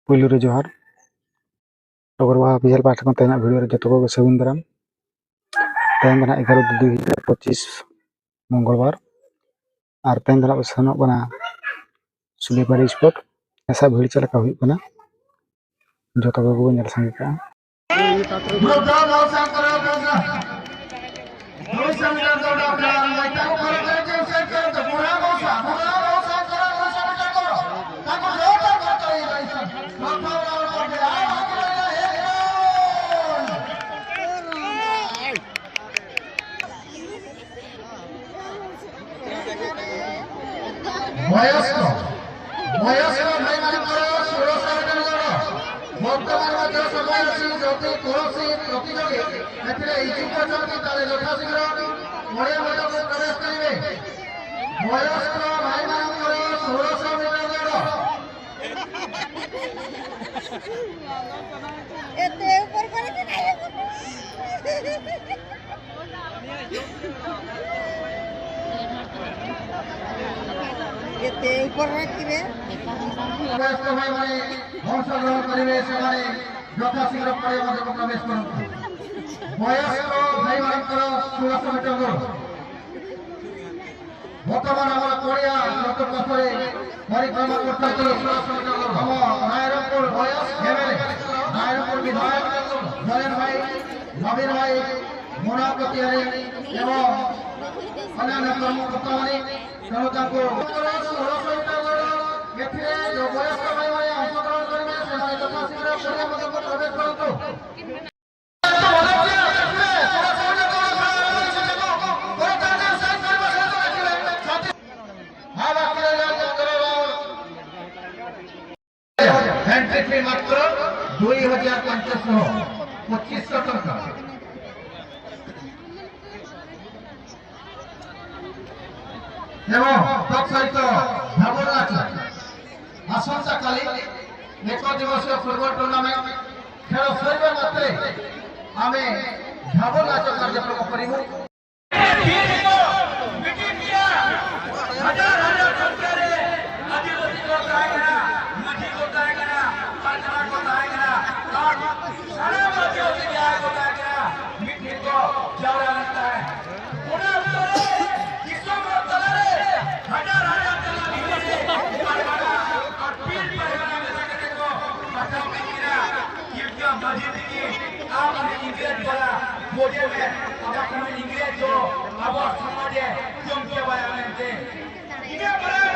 पुलू रे जोहार डोगरवा official part को तेना वीडियो रे जतो को सगुन दाराम तेन दना 11/2/2025 मंगलवार और तेन दना सेनोग कना सुलेबाड़ी स्पॉट ऐसा भीड़ चलका हुई कना जतो को नेल संगे का ବୟସ୍କ ବୟସ୍କ ଭାଇମାନଙ୍କର 1600 ମିଟର ଦୌଡ଼ ବର୍ତ୍ତମାନ ମଧ୍ୟ ସମୟ ଅଛି। ଯଦି କୌଣସି ପ୍ରତିଯୋଗୀ ଏଥିରେ ଇଚ୍ଛୁକ ଅଛନ୍ତି ତାହେଲେ ଯଥାଶୀଘ୍ର ପଡ଼ିଆ ମଧ୍ୟକୁ ପ୍ରବେଶ କରିବେ। ବୟସ୍କ ଭାଇମାନଙ୍କର 1600 ମିଟର ଦୌଡ଼। ଏତେ ଉପର କରିକି ନାହିଁ। ଏତେ ଉପର ରଖିବେ। ବୟସ୍କ ଭାଇମାନେ ଅଂଶଗ୍ରହଣ କରିବେ ସେମାନେ ଯଥାଶୀଘ୍ର ପଡ଼ିଆ ମଧ୍ୟକୁ ପ୍ରବେଶ କରନ୍ତୁ। ବୟସ୍କ ଭାଇମାନଙ୍କର 1600 ମିଟର ଦୌଡ଼ ବର୍ତ୍ତମାନ ଆମର ପଡ଼ିଆ ଚତୁର୍ପାର୍ଶ୍ୱରେ ପରିକ୍ରମା କରୁଛନ୍ତି ଆମ ରାଇରଙ୍ଗପୁର ଏମଏଲଏ, ରାଇରଙ୍ଗପୁର ବିଧାୟକ ଜୟନ ଭାଇ, ନବୀନ ଭାଇ, ମୁନା ପ୍ରତିହାରୀ ଏବଂ ଅନ୍ୟାନ୍ୟ କର୍ମକର୍ତ୍ତାମାନେ। ତେଣୁ ତାଙ୍କୁ 1600 ମିଟର ଦୌଡ଼ ଏଥିରେ ଯୋଉ ବୟସ୍କ ଭାଇମାନେ ଅଂଶଗ୍ରହଣ କରିବେ ସେମାନେ ଯଥାଶୀଘ୍ର ପଡ଼ିଆ ମଧ୍ୟକୁ ପ୍ରବେଶ କରନ୍ତୁ। ଏଣ୍ଟ୍ରି ଫି ମାତ୍ର 2500, 2500 ଟଙ୍କା। ଏବଂ ତତ୍ସହିତ ଝାମୁର ନାଚ ଆସନ୍ତାକାଲି ଏକ ଦିବସୀୟ ଫୁଟବଲ ଟୁର୍ଣ୍ଣାମେଣ୍ଟ ଖେଳ ସରିବା ମାତ୍ରେ ଆମେ ଝାମୁର ନାଚ କାର୍ଯ୍ୟକ୍ରମ କରିବୁ। ହଜାର ହଜାର ସଂଖ୍ୟାରେ ଆଦିବାସୀ ତାହେଗା, ମାଝୀ को ताहेगा, पांचवा को ताहेगा और सारा आदिवासी क्या को ताहेगा, मिट्टी को जावरा लगता है। पुणे उत्तरे किशोर तलारे हजार हजार चला और पीर परगना में सकते को बचाव में गिरा क्योंकि मस्जिद की आप इंग्रेज द्वारा मोजे में अब अपने इंग्रेज जो अब समाज है क्यों क्या बयान थे इन्हें बड़ा